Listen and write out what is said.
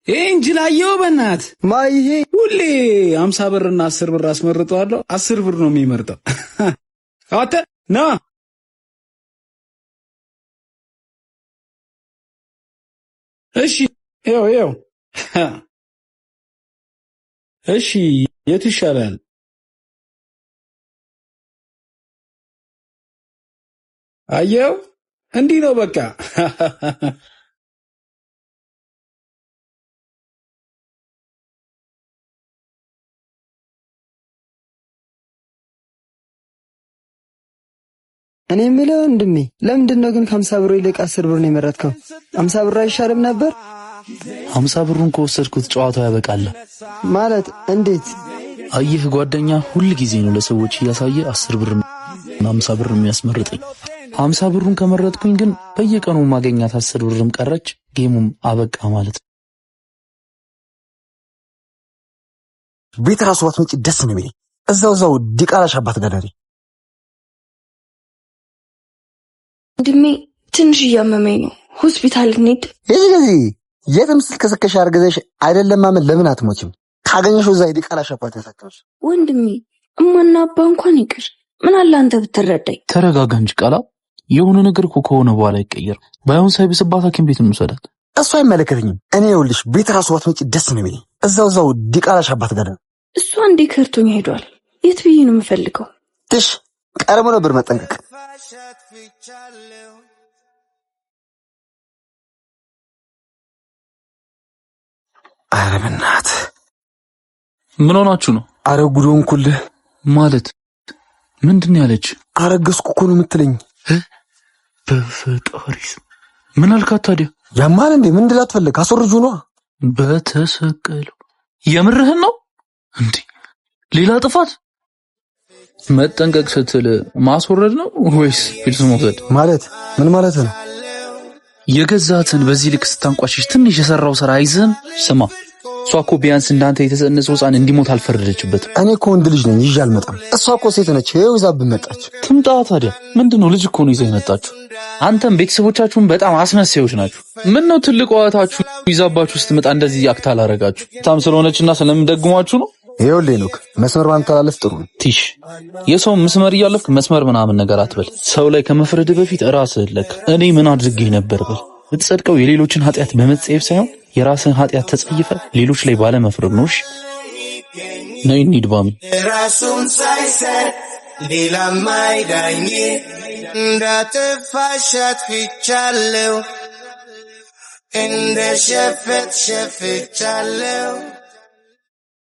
ይሄን ጅል አየኸው? በእናትህ ማይሄ ሁሌ 50 ብርና 10 ብር አስመርጠዋለሁ። 10 ብር ነው የሚመርጠው። አንተ ና። እሺ፣ ይኸው ይኸው። እሺ፣ የቱ ይሻላል? አየው፣ እንዲህ ነው በቃ። እኔ የምለው ወንድሜ፣ ለምንድን ነው ግን ከ50 ብሩ ይልቅ 10 ብር ነው የመረጥከው? 50 ብሩ አይሻልም ነበር? 50 ብሩን ከወሰድኩት ጨዋታው ያበቃል። ማለት እንዴት? አየህ ጓደኛ፣ ሁል ጊዜ ነው ለሰዎች እያሳየ 10 ብር እና 50 ብር የሚያስመርጠኝ። 50 ብሩን ከመረጥኩኝ ግን በየቀኑ ማገኛት 10 ብርም ቀረች፣ game ኡም አበቃ ማለት ነው። ቤት ራሱ ባትመጪ ደስ ነው የሚለኝ። እዛው እዛው ዲቃላሽ አባት ጋር ዳሪ። ወንድሜ፣ ትንሽ እያመመኝ ነው። ሆስፒታል እንሂድ። የዚህ ጊዜ የትም ስትከሰከሽ አርግዘሽ አይደለም ማመን ለምን አትሞችም? ካገኘሽው እዛ የዲቃላሽ አባት ያሳክምሽ። ወንድሜ፣ እማና አባ እንኳን ይቅር፣ ምን አለ አንተ ብትረዳኝ። ተረጋጋ እንጂ ቃላ። የሆነ ነገር እኮ ከሆነ በኋላ አይቀየርም። ባይሆን ሳይብስባት ሐኪም ቤት እንውሰዳት። እሱ አይመለከተኝም። እኔ ይኸውልሽ ቤት ራሱ ባትመጪ ደስ ነው የሚለኝ። እዛው እዛው ዲቃላሽ አባት ጋር ዳሪ። እሱ አንዴ ከርቶኝ ሄዷል። የት ብዬ ነው የምፈልገው? ትሽ ቀድሞ ነበር መጠንቀቅ። ኧረ በእናትህ። ምን ሆናችሁ ነው? ኧረ ጉድ ሆንኩልህ። ማለት ምንድን ነው ያለች? አረገዝኩ እኮ ነው የምትለኝ። በፈጣሪ ስም ምን አልካት ታዲያ? ያማል እንዴ? ምን እንድላት ፈለግ? አስወርጁ ነዋ። በተሰቀለው የምርህን ነው እንዴ? ሌላ ጥፋት። መጠንቀቅ ስትል ማስወረድ ነው ወይስ pills መውሰድ? ማለት ምን ማለት ነው? የገዛትን በዚህ ልክ ስታንቋሽሽ ትንሽ የሰራው ስራ አይዝህም? ስማ፣ እሷ እኮ ቢያንስ እንዳንተ የተጸነሰው ሕፃን እንዲሞት አልፈረደችበትም። እኔ እኮ ወንድ ልጅ ነኝ፣ ይዤ አልመጣም። እሷ እኮ ሴት ነች፣ ይኸው ይዛብን መጣች። ትምጣ ታዲያ። ምንድን ነው? ልጅ እኮ ነው ይዛ የመጣችሁ። አንተም ቤተሰቦቻችሁን በጣም አስመሳዮች ናችሁ። ምን ነው ትልቅ እህታችሁ ይዛባችሁ ስትመጣ እንደዚህ act አላረጋችሁ? ታም ስለሆነችና ስለምደግሟችሁ ነው። ይኸውልህ ሄኖክ፣ መስመር ባንተላለፍ ጥሩ ነው። ቲሽ፣ የሰው መስመር እያለፍክ መስመር ምናምን ነገር አትበል። ሰው ላይ ከመፍረድ በፊት ራስህን ለክ። እኔ ምን አድርጌ ነበር በል። የምትጸድቀው የሌሎችን ኃጢአት በመጸየፍ ሳይሆን የራስህን ኃጢአት ተጸይፈ ሌሎች ላይ ባለመፍረድ ነው። እሺ፣ ነይ እንሂድ ባሚ። ራሱን ሳይሰር ሌላ ማይዳኝ እንዳጥፋሽ አጥፍቻለሁ፣ እንደ ሸፈት ሸፍቻለሁ።